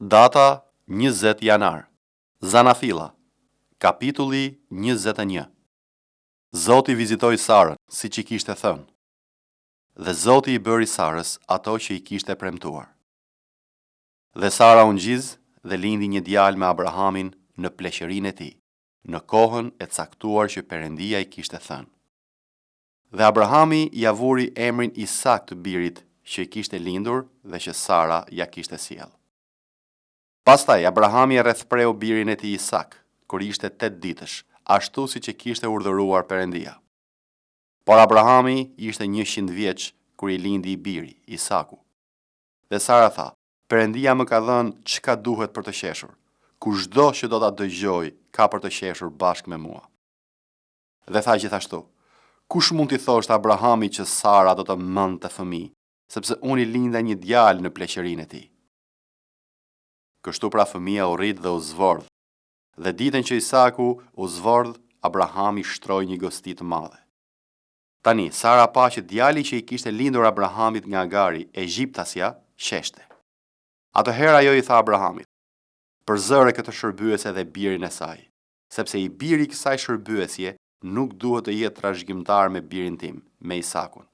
Data 20 janar. Zanafilla, kapitulli 21. Zoti vizitoi Sarën, siç i kishte thënë. Dhe Zoti i bëri Sarës ato që i kishte premtuar. Dhe Sara u ngjiz dhe lindi një djalë me Abrahamin në pleqërinë e tij, në kohën e caktuar që Perëndia i kishte thënë. Dhe Abrahami ia vuri emrin Isak të birit që i kishte lindur dhe që Sara ia kishte sjellë. Pastaj Abrahami e rrethpreu birin e tij Isak, kur ishte tetëditësh, ashtu siç e kishte urdhëruar Perëndia. Por Abrahami ishte 100 vjeç kur i lindi i biri, Isaku. Dhe Sara tha, Perëndia më ka dhënë çka duhet për të qeshur. Kushdo që do ta dëgjojë ka për të qeshur bashkë me mua. Dhe tha gjithashtu, Kush mund t'i thoshte Abrahamit që Sara do të mbante fëmijë, sepse unë i linda një djalë në pleqërinë e tij. Kështu pra fëmija u rrit dhe u zvordh. Dhe ditën që Isaku u zvordh, Abrahami shtroi një gosti të madhe. Tani, Sara pa që djali që i kishte lindur Abrahamit nga Agari, egjiptasja, qeshte. Atëherë ajo i tha Abrahamit, Përzëre këtë shërbyese dhe birin e saj, sepse i biri i kësaj shërbyeseje nuk duhet të jetë trashëgimtar me birin tim, me Isakun.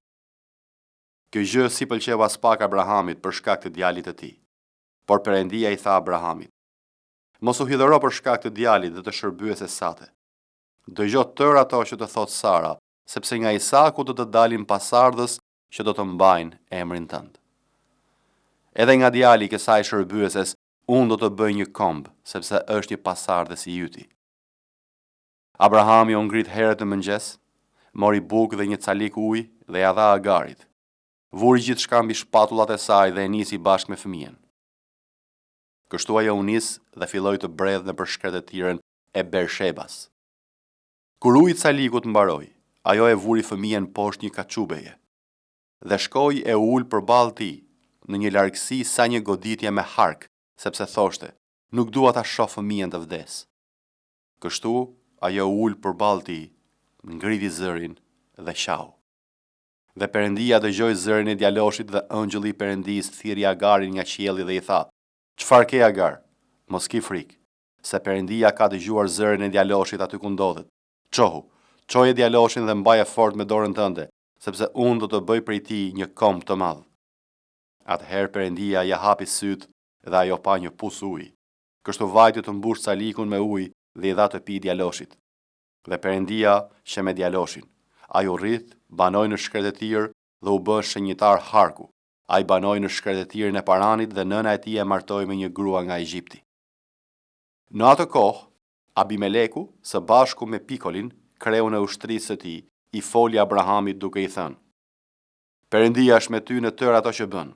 Kjo gjë s'i pëlqeu aspak Abrahamit për shkak të djalit të tij. Por Perëndia i tha Abrahamit, Mos u hidhëro për shkak të djalit dhe të shërbyeses sate. Dëgjo tërë ato që të thotë Sara, sepse nga Isaku do të dalin pasardhës që do të mbajnë emrin tënd. Edhe nga djali i kësaj shërbyeses unë do të bëj një komb, sepse është një pasardhës i yti. Abrahami u ngrit herët në mëngjes, mori bukë dhe një calik ujë dhe ia dha Agarit. Vuri gjithçka mbi shpatullat e saj dhe e nisi bashkë me fëmijën. Kështu ajo u nis dhe filloi të bredhë nëpër shkretëtirën e Bershebas. Kur uji i calikut mbaroi, ajo e vuri fëmijën poshtë një kaçubeje dhe shkoi e u ul përballë tij, në një largësi sa një goditje me hark, sepse thoshte, Nuk dua ta shoh fëmijën të vdesë. Kështu ajo u ul përballë tij, ngriti zërin dhe qau. Dhe Perëndia dëgjoi zërin e djaloshit dhe ëngjëlli i Perëndisë thirri Agarin nga qielli dhe i tha, Çfarë ke, Agar? Mos ki frikë, se Perëndia ka dëgjuar zërin e djaloshit aty ku ndodhet. Çohu, çoje djaloshin dhe mbaje fort me dorën tënde, sepse unë do të bëj prej tij një komb të madh. Atëherë Perëndia ia hapi sytë dhe ajo pa një pus uji. Kështu vajti të mbushë calikun me ujë dhe i dha të pijë djaloshit. Dhe Perëndia qe me djaloshin. Ai u rrit, banoi në shkretëtirë dhe u bë shenjëtar harku. Ai banoi në shkretëtirën e Paranit dhe nëna e tij e martoi me një grua nga Egjipti. Në atë kohë, Abimeleku, së bashku me Pikolin, kreun e ushtrisë së tij, i foli Abrahamit duke i thënë, Perëndia është me ty në tërë ato që bën.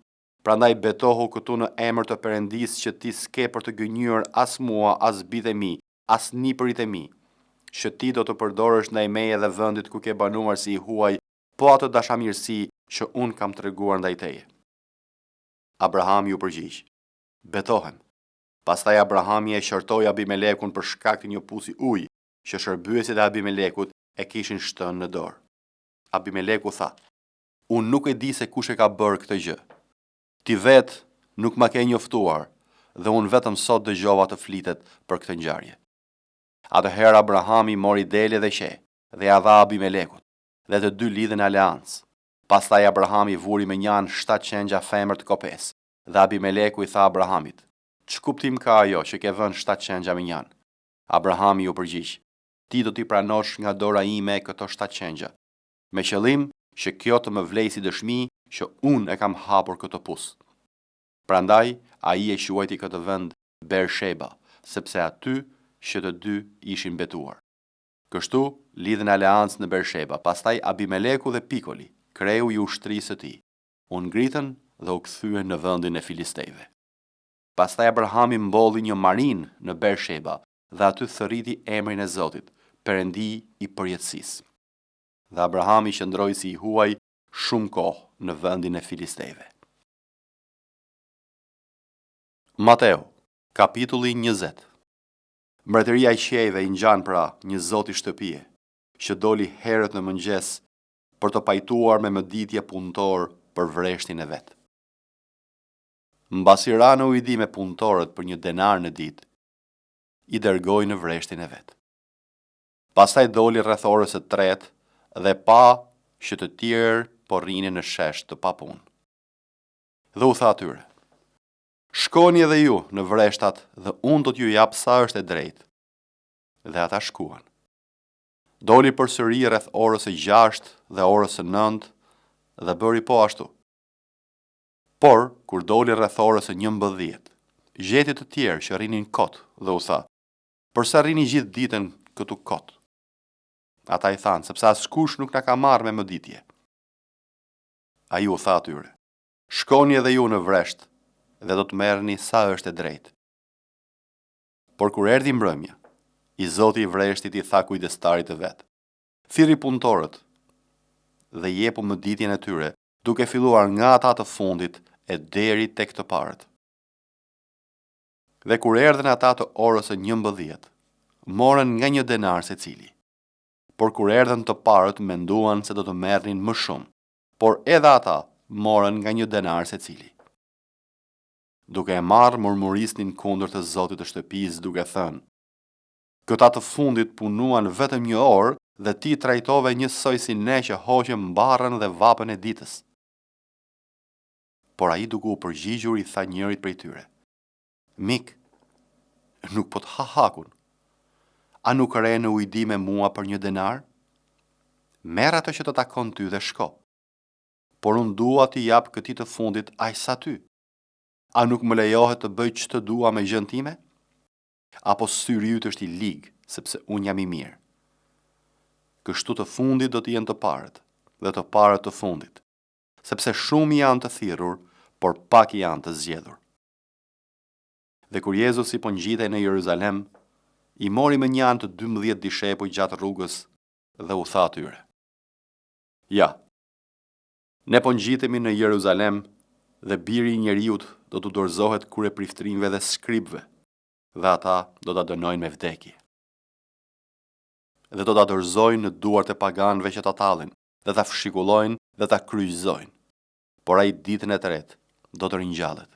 Prandaj betohu këtu në emër të Perëndisë që ti s'ke për të gënjyer as mua, as bijtë e mi, as nipërit e mi, që ti do të përdorësh ndaj meje dhe vendit ku ke banuar si i huaj po atë dashamirësi që unë kam treguar ndaj teje. Abrahami iu përgjigj, Betohem. Pastaj Abrahami e qortoi Abimelekun për shkak të një pusi uji që shërbyesit e Abimelekut e kishin shtënë në dorë. Abimeleku tha, Unë nuk e di se kush e ka bërë këtë gjë. Ti vetë nuk ma ke njoftuar dhe unë vetëm sot dëgjova të flitet për këtë ngjarje. Atëherë Abrahami mori dele dhe qe dhe ia dha Abimelekut, dhe të dy lidhën aleancë. Pastaj Abrahami vuri mënjanë shtatë qengja femër të kopesë, dhe Abimeleku i tha Abrahamit, Ç'kuptim ka ajo që ke vënë shtatë qengja mënjanë? Abrahami iu përgjigj, Ti do t'i pranosh nga dora ime këto shtatë qengja, me qëllim që kjo të më vlejë si dëshmi që unë e kam hapur këtë pus. Prandaj ai e quajti këtë vend Bersheba, sepse aty që të dy ishin betuar. Kështu lidhën aleancë në Bersheba, pastaj Abimeleku dhe Pikoli, kreu i ushtrisë së tij, u ngritën dhe u kthyen në vendin e filistejve. Pastaj Abrahami mbolli një marinë në Bersheba dhe aty thërriti emrin e Zotit, Perëndi i përjetësisë. Dhe Abrahami qëndroi si i huaj shumë kohë në vendin e filistejve. Mateu, kapitulli 20. Mbretëria e qiejve i ngjan pra një zoti shtëpie, që doli herët në mëngjes për të pajtuar me mëditje punëtorë për vreshtin e vet. Mbasi ra në ujdi me punëtorët për një denar në ditë, i dërgoi në vreshtin e vet. Pastaj doli rreth orës së tretë dhe pa që të tjerë po rrinin në shesh të papunë. Dhe u tha atyre, Shkoni edhe ju në vreshtat dhe unë do t'ju jap sa është e drejtë. Dhe ata shkuan. Doli përsëri rreth orës së gjashtë dhe orës së nëntë dhe bëri po ashtu. Por, kur doli rreth orës së 11, gjeti të tjerë që rrinin kot dhe u tha, Përse rrini gjithë ditën këtu kot? Ata i thanë, sepse askush nuk na ka marrë me mëditje. Ai u tha atyre, Shkoni edhe ju në vresht dhe do të merrni sa është e drejtë. Por kur erdhi mbrëmja, i zoti i vreshtit i tha kujdestarit të vet, Thirri punëtorët dhe jepu mëditjen e tyre, duke filluar nga ata të fundit e deri tek të parët. Dhe kur erdhën ata të orës së 11, morën nga një denar secili. Por kur erdhën të parët menduan se do të merrnin më shumë, por edhe ata morën nga një denar secili. Duke e marrë murmurisnin kundër të zotit të shtëpisë duke thënë, Këta të fundit punuan vetëm një orë dhe ti i trajtove njësoj si ne që hoqëm barrën dhe vapën e ditës. Por ai duke u përgjigjur i tha njërit prej tyre, Mik, nuk po të ha hakun. A nuk re në ujdi me mua për një denar? Merr atë që të takon ty dhe shko. Por unë dua t'i jap këtij të fundit aq sa ty. A nuk më lejohet të bëj ç'të dua me gjënë time? Apo syri yt është i lig, sepse unë jam i mirë? Kështu të fundit do të jenë të parët, dhe të parët të fundit, sepse shumë janë të thirrur, por pak janë të zgjedhur. Dhe kur Jezusi po ngjitej në Jeruzalem, i mori mënjanë të 12 dishepujt gjatë rrugës dhe u tha atyre: Ja, Ne po ngjitemi në Jeruzalem dhe Biri i njeriut do t'u dorëzohet kryepriftërinjve dhe skribëve, dhe ata do ta dënojnë me vdekje. Dhe do ta dorëzojnë në duart e paganëve që ta tallin, dhe ta fshikullojnë dhe ta kryqëzojnë. Por ai ditën e tretë do të ringjallet.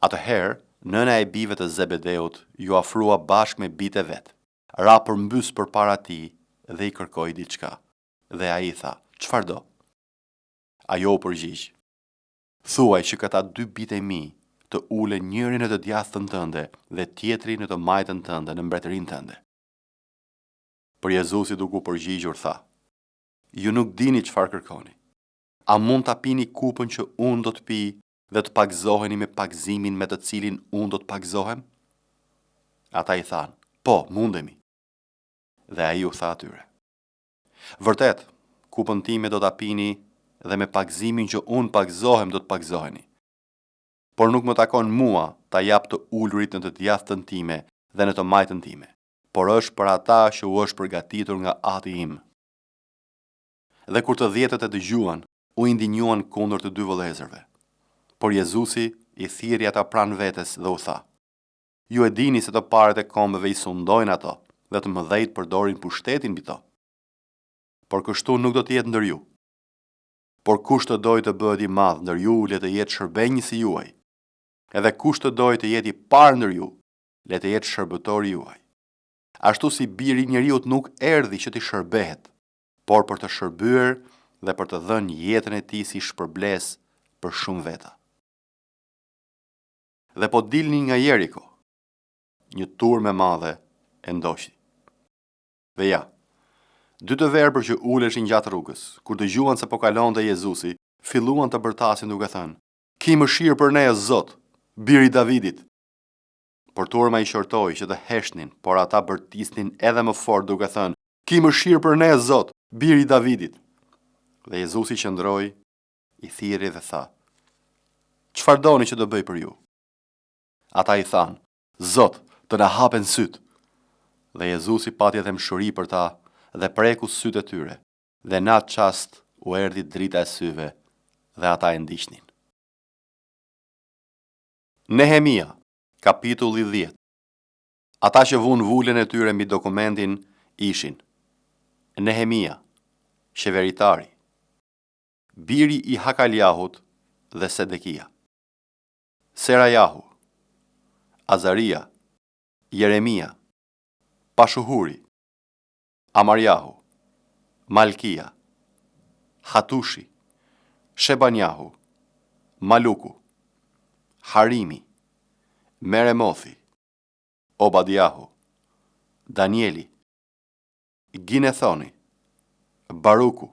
Atëherë, nëna e bijve të Zebedeut iu afrua bashkë me bijtë e vet, ra përmbys përpara tij dhe i kërkoi diçka. Dhe ai i tha, Çfarë do? Ajo u përgjigj, Thuaj që këta dy bijtë e mi të ulen njëri në të djathtën tënde dhe tjetri në të majtën tënde në mbretërinë tënde. Por Jezusi duke u përgjigjur tha, Ju nuk dini çfarë kërkoni. A mund ta pini kupën që unë do të pi dhe të pagëzoheni me pagëzimin me të cilin unë do të pagëzohem? Ata i thanë, Po, mundemi. Dhe ai u tha atyre, Vërtet, kupën time do ta pini dhe me pagëzimin që unë pagëzohem do të pagëzoheni. Por nuk më takon mua ta jap të ulurit në të djathtën time dhe në të majtën time, por është për ata që u është përgatitur nga Ati im. Dhe kur të dhjetët e dëgjuan, u indinjuan kundër të dy vëllezërve. Por Jezusi i thirri ata pranë vetes dhe u tha: Ju e dini se të parët e kombeve i sundojnë ato dhe të mëdhenjtë përdorin pushtetin mbi to. Por kështu nuk do të jetë ndër ju. Por kush të dojë të bëhet i madh ndër ju, le të jetë shërbenjësi juaj. Edhe kush të dojë të jetë i parë ndër ju, le të jetë shërbëtori juaj. Ashtu si biri i njeriut nuk erdhi që t'i shërbehet, por për të shërbyer dhe për të dhënë jetën e tij si shpërblesë për shumë veta. Dhe po dilnin nga Jeriko, një turmë e madhe e ndoqi. Dhe ja, dy të verbër që uleshin gjatë rrugës, kur dëgjuan se po kalonte Jezusi, filluan të bërtasin duke thënë, Ki mëshirë për ne, Zot, bir i Davidit. Por turma i qortoi që të heshtnin, por ata bërtisnin edhe më fort duke thënë, Ki mëshirë për ne, Zot, bir i Davidit. Dhe Jezusi qëndroi, i thirri dhe tha, Çfarë doni që të bëj për ju? Ata i thanë, Zot, të na hapen sytë. Dhe Jezusi pati dhembshuri për ta dhe preku sytë e tyre, dhe në atë çast u erdhi drita e syve dhe ata e ndiqnin. Nehemia, kapitulli 10. Ata që vunë vulën e tyre mbi dokumentin ishin Nehemia, qeveritari, biri i Hakaljahut dhe Sedekia. Serajahu, Azaria, Jeremia, Pashuhuri, Amarjahu, Malkia, Hatushi, Shebanjahu, Maluku, Harimi, Meremothi, Obadiahu, Danieli, Ginethoni, Baruku,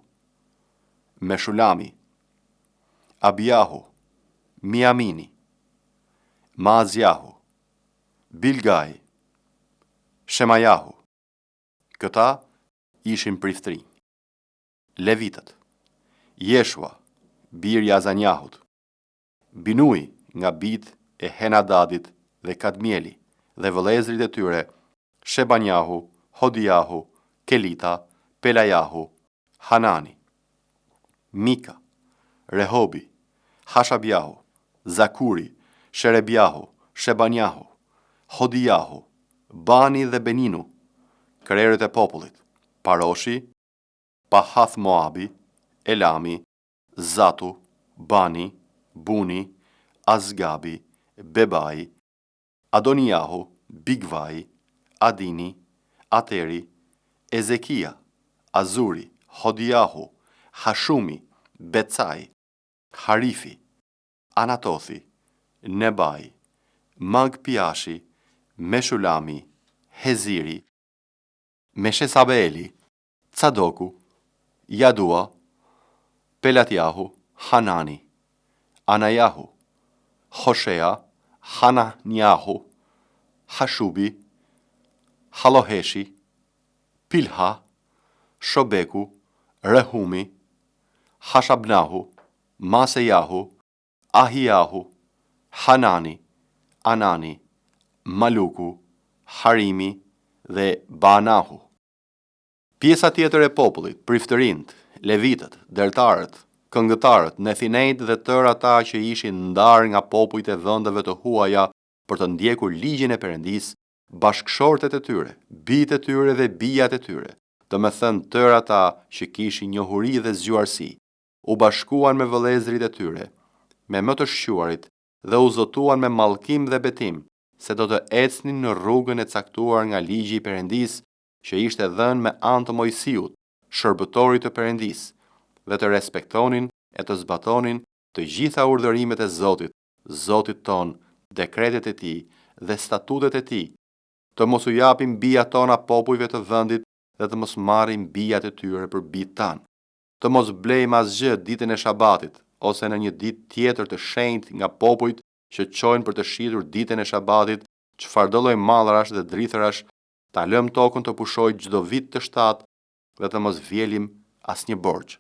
Meshulami, Abiahu, Miamini, Maaziahu, Bilgai, Shemajahu. Këta ishin priftërinj. Levitët, Jeshua, bir i Azanjahut, Binui nga bijtë e Henadadit dhe Kadmieli dhe vëllezërit e tyre, Shebanjahu, Hodiahu, Kelita, Pelajahu, Hanani, Mika, Rehobi, Hashabjahu, Zakuri, Sherebjahu, Shebanjahu, Hodijahu, Bani dhe Beninu, krerët e popullit, Paroshi, Pahath Moabi, Elami, Zatu, Bani, Buni, Azgabi, Bebai, Adonijahu, Bigvai, Adini, Ateri, Ezekia, Azuri, Hodijahu, Hashumi, Becai, Harifi, Anatothi, Nebai, Magpiashi, Meshulami, Heziri, Meshezabeeli, Tsadoku, Jadua, Pelatjahu, Hanani, Anajahu, Hoshea, Hananjahu, Hashubi, Halloheshi, Pilha, Shobeku, Rehumi, Hashabnahu, Masejahu, Ahijahu, Hanani, Anani, Maluku, Harimi dhe Baanahu. Pjesa tjetër e popullit, priftërinjtë, levitët, dertarët, këngëtarët, nethinejtë dhe tërë ata që ishin ndarë nga popujt e vendeve të huaja për të ndjekur ligjin e Perëndisë, bashkëshortet e tyre, bijtë e tyre dhe bijat e tyre, domethënë tërë ata që kishin njohuri dhe zgjuarsi, u bashkuan me vëllezërit e tyre, me më të shquarit dhe u zotuan me mallkim dhe betim se do të ecnin në rrugën e caktuar nga ligji i Perëndisë që ishte dhënë me anë të Moisiut, shërbëtorit të Perëndisë, dhe të respektonin e të zbatonin të gjitha urdhërimet e Zotit, Zotit tonë, dekretet e tij dhe statutet e tij, të mos u japim bijat tona popujve të vendit dhe të mos marrim bijat e tyre për bijtë tanë, të mos blejmë asgjë ditën e Shabatit ose në një ditë tjetër të shenjtë nga popujt që çojnë për të shitur ditën e Shabatit çfarëdo lloj mallrash dhe drithërash Ta lëmë tokën të pushojë çdo vit të shtatë dhe të mos vjelim asnjë borxh.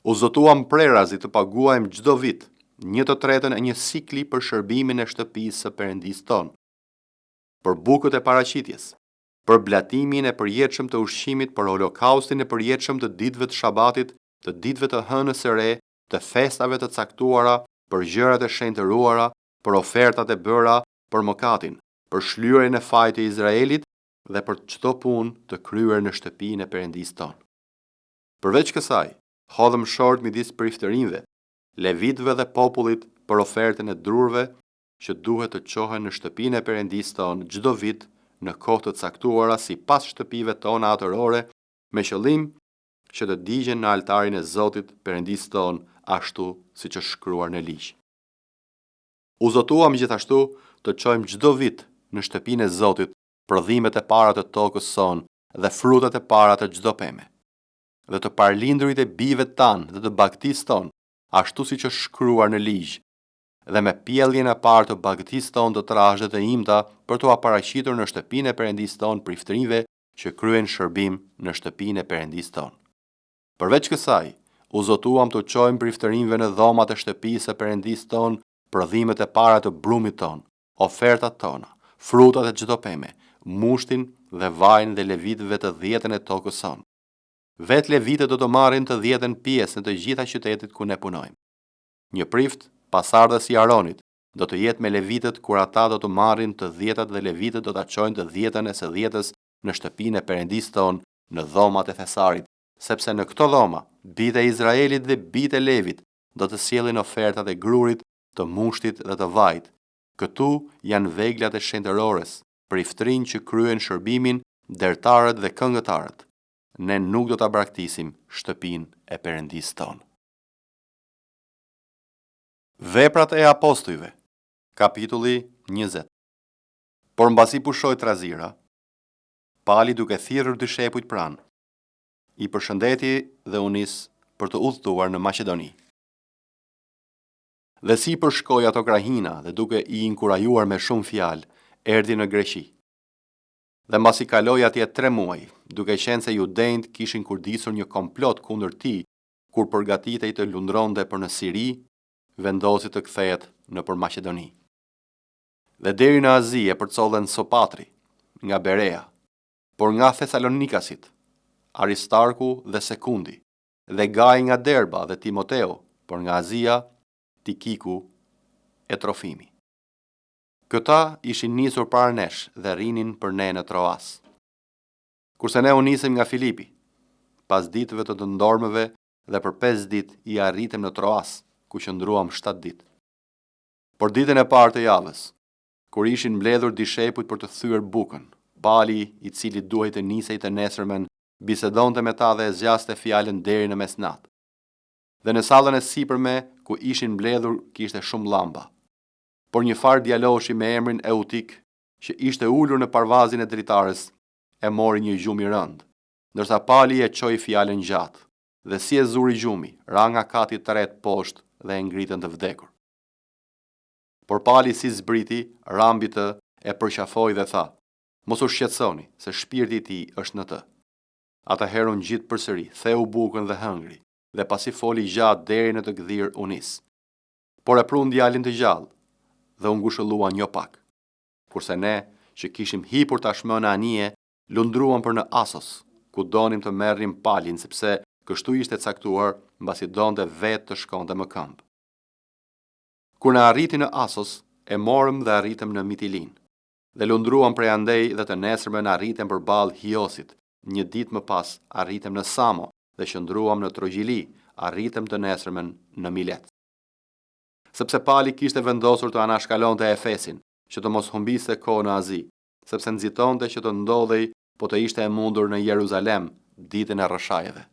U zotuam prerazi të paguajmë çdo vit një të tretën e një sikli për shërbimin e shtëpisë së Perëndisë tonë, për bukët e paraqitjes, për blatimin e përjetshëm të ushqimit, për holokaustin e përjetshëm të ditëve të Shabatit, të ditëve të hënës së re, të festave të caktuara, për gjërat e shenjtëruara, për ofertat e bëra për mëkatin, për shlyerjen e fajit të Izraelit dhe për çdo punë të kryer në shtëpinë e Perëndisë tonë. Përveç kësaj, hodhëm short midis priftërinjve, levitëve dhe popullit për ofertën e drurëve që duhet të çohen në shtëpinë e Perëndisë tonë çdo vit në kohë të caktuara sipas shtëpive tona atërore me qëllim që të digjen në altarin e Zotit, Perëndisë tonë, ashtu siç është shkruar në ligj. U zotuam gjithashtu të çojmë çdo vit në shtëpinë e Zotit prodhimet e para të tokës sonë dhe frutat e para të çdo peme, dhe të parëlindurit e bijve tanë dhe të bagëtisë tonë, ashtu siç është shkruar në ligj, dhe me pjelljen e parë të bagëtisë tonë të trashë dhe të imta për t'ua paraqitur në shtëpinë e Perëndisë tonë priftërinjve që kryejnë shërbim në shtëpinë e Perëndisë tonë. Përveç kësaj, u zotuam t'u çojmë priftërinjve në dhomat e shtëpisë së Perëndisë tonë prodhimet e para të brumit tonë, ofertat tona, frutat e çdo peme, mushtin dhe vajin dhe levitëve të dhjetën e tokës sonë. Vetë levitët do të marrin të dhjetën pjesë në të gjitha qytetet ku ne punojmë. Një prift, pasardhës i Aronit, do të jetë me levitët kur ata do të marrin të dhjetat dhe levitët do ta çojnë të dhjetën e së dhjetës në shtëpinë e Perëndisë tonë në dhomat e thesarit, sepse në këto dhoma, bijtë e Izraelit dhe bijtë e Levit do të sjellin ofertat e grurit të mushtit dhe të vajit. Këtu janë veglat e shenjtërores, priftërinjtë që kryejnë shërbimin, dertarët dhe këngëtarët. Ne nuk do ta braktisim shtëpinë e Perëndisë tonë. Veprat e Apostujve, kapitulli 20. Por mbasi pushoi trazira, Pali duke thirrur dishepujt pranë, i përshëndeti dhe u nis për të udhëtuar në Maqedoni. Dhe si i përshkoi ato krahina dhe duke i inkurajuar me shumë fjalë, erdhi në Greqi. Dhe mbasi kaloi atje tre muaj, duke qenë se judenjtë kishin kurdisur një komplot kundër tij kur përgatitej të lundronte për në Siri, vendosi të kthehet nëpër Maqedoni. Dhe deri në Azi e përcollën Sopatri, nga Berea, por nga Thesalonikasit, Aristarku dhe Sekundi, dhe Gai nga Derba dhe Timoteu, por nga Azia, Tikiku e Trofimi. Këta ishin nisur para nesh dhe rrinin për ne në Troas. Kurse ne u nisëm nga Filipi, pas ditëve të të ndormëve dhe për pesë ditë i arritëm në Troas, ku qëndruam shtatë ditë. Por ditën e parë të javës, kur ishin mbledhur dishepujt për të thyer bukën, Pali, i cili duhej të nisej të nesërmen, bisedonte me ta dhe e zgjaste fjalën deri në mesnatë. Dhe në sallën e sipërme ku ishin mbledhur kishte shumë llamba. Por një farë djaloshi me emrin Eutik, që ishte ulur në parvazin e dritares, e mori një gjumë i rëndë, ndërsa Pali e çoi fjalën gjatë, dhe si e zuri gjumi, ra nga kati i tretë poshtë dhe e ngritën të vdekur. Por Pali si zbriti, ra mbi të, e përqafoi dhe tha, Mos u shqetësoni, se shpirti i tij është në të. Atëherë u ngjit përsëri, theu bukën dhe hëngri, dhe pasi foli gjatë deri në të gdhirë u nis. Por e prunë djalin të gjallë, dhe u ngushëlluan jo pak. Kurse ne, që kishim hipur tashmë në anije, lundruam për në Asos, ku donim të merrnim Palin sepse kështu ishte caktuar mbasi donte vetë të shkonte më këmbë. Kur na arriti në Asos, e morëm dhe arritëm në Mitilinë. Dhe lundruam prej andej dhe të nesërmen arritëm përballë Hiosit, një ditë më pas arritëm në Samo dhe qëndruam në Trogjili, arritëm të nesërmen në Milet. Sepse Pali kishte vendosur të anashkalonte Efesin, që të mos humbiste kohë në Azi, sepse nxitonte që të ndodhej po të ishte e mundur në Jeruzalem ditën e Rrëshajeve.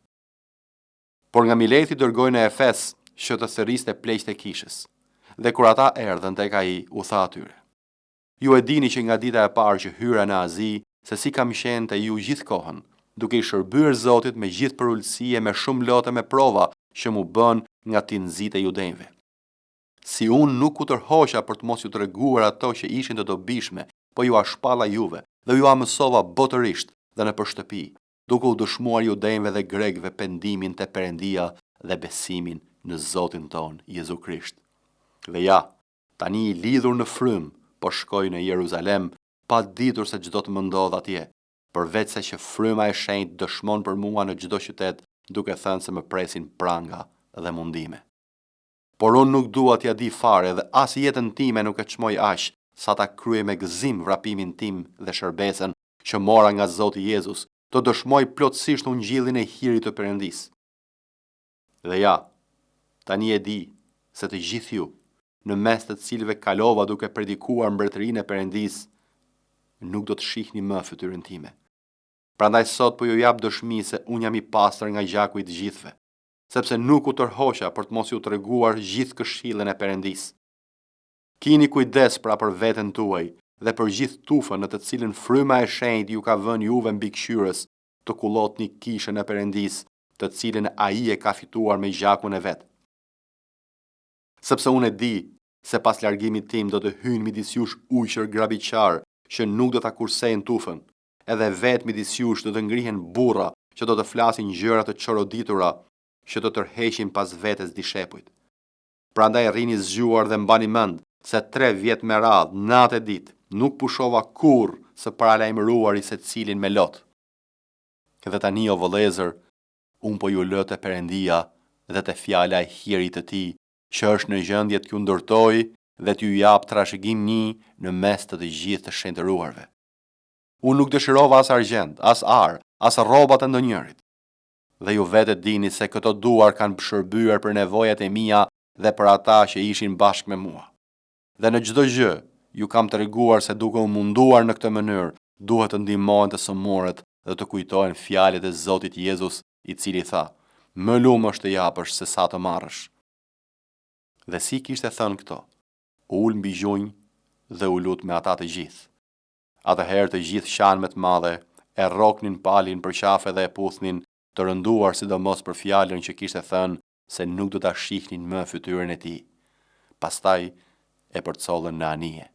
Por nga Mileti dërgoi në Efes që të thërriste pleqtë e kishës. Dhe kur ata erdhën tek ai, u tha atyre: Ju e dini që nga dita e parë që hyra në Azi, se si kam qenë te ju gjithë kohën, duke i shërbyer Zotit me gjithë përulësi e me shumë lot e me prova që m'u bënë nga tinëzitë e judenjve. Si unë nuk u tërhoqa për të mos ju treguar ato që ishin të dobishme, po jua shpalla juve dhe jua mësova botërisht dhe nëpër shtëpi, duke u dëshmuar judenjve dhe grekëve pendimin te Perëndia dhe besimin në Zotin tonë Jezu Krisht. Dhe ja, tani i lidhur në frymë, po shkoj në Jeruzalem, pa ditur se ç'do të më ndodhë atje, përveçse që Fryma e Shenjtë dëshmon për mua në çdo qytet, duke thënë se më presin pranga dhe mundime. Por unë nuk dua t'ia di fare dhe as jetën time nuk e çmoj aq sa ta kryej me gëzim vrapimin tim dhe shërbesën që mora nga Zoti Jezus, të dëshmoj plotësisht ungjillin e hirit të Perëndisë. Dhe ja, tani e di se të gjithë ju, në mes të cilëve kalova duke predikuar mbretërinë e Perëndisë, nuk do të shihni më fytyrën time. Prandaj sot po ju jap dëshmi se unë jam i pastër nga gjaku i të gjithëve, sepse nuk u tërhoqa për të mos ju treguar gjithë këshillën e Perëndisë. Kini kujdes pra për veten tuaj dhe për gjithë tufën në të cilën Fryma e Shenjtë ju ka vënë juve mbikëqyrës të kullotni kishën e Perëndisë, të cilën Ai e ka fituar me gjakun e vet. Sepse unë e di se pas largimit tim do të hyjnë midis jush ujqër grabitqarë që nuk do ta kursejnë tufën, edhe vetë midis jush do të ngrihen burra që do të flasin gjëra të çoroditura që të tërheqin pas vetes dishepujt. Prandaj rrini zgjuar dhe mbani mend se tre vjet me radhë, natë e ditë, nuk pushova kurrë së paralajmëruari secilin me lot. Dhe tani o vëllezër, unë po ju lë te Perëndia dhe te fjala e hirit të tij, që është në gjendje t'ju ndërtojë dhe t'ju japë trashëgimi në mes të të gjithë të shenjtëruarve. Unë nuk dëshirova as argjend, as ar, as rrobat e ndonjërit. Dhe ju vetë e dini se këto duar kanë shërbyer për nevojat e mia. dhe për ata që ishin bashkë me mua. Dhe në çdo gjë ju kam treguar se duke u munduar në këtë mënyrë, duhet të ndihmohen të sëmurët dhe të kujtohen fjalët e Zotit Jezus, i cili tha, Më lum është të japësh se sa të marrësh. Dhe si kishte thënë këto, u ul mbi gjunjë dhe u lut me ata të gjithë. Atëherë të gjithë qanë me të madhe, e rroknin Palin për qafe dhe e puthnin, të rënduar sidomos për fjalën që kishte thënë se nuk do ta shihnin më fytyrën e tij. Pastaj e përcollën në anije.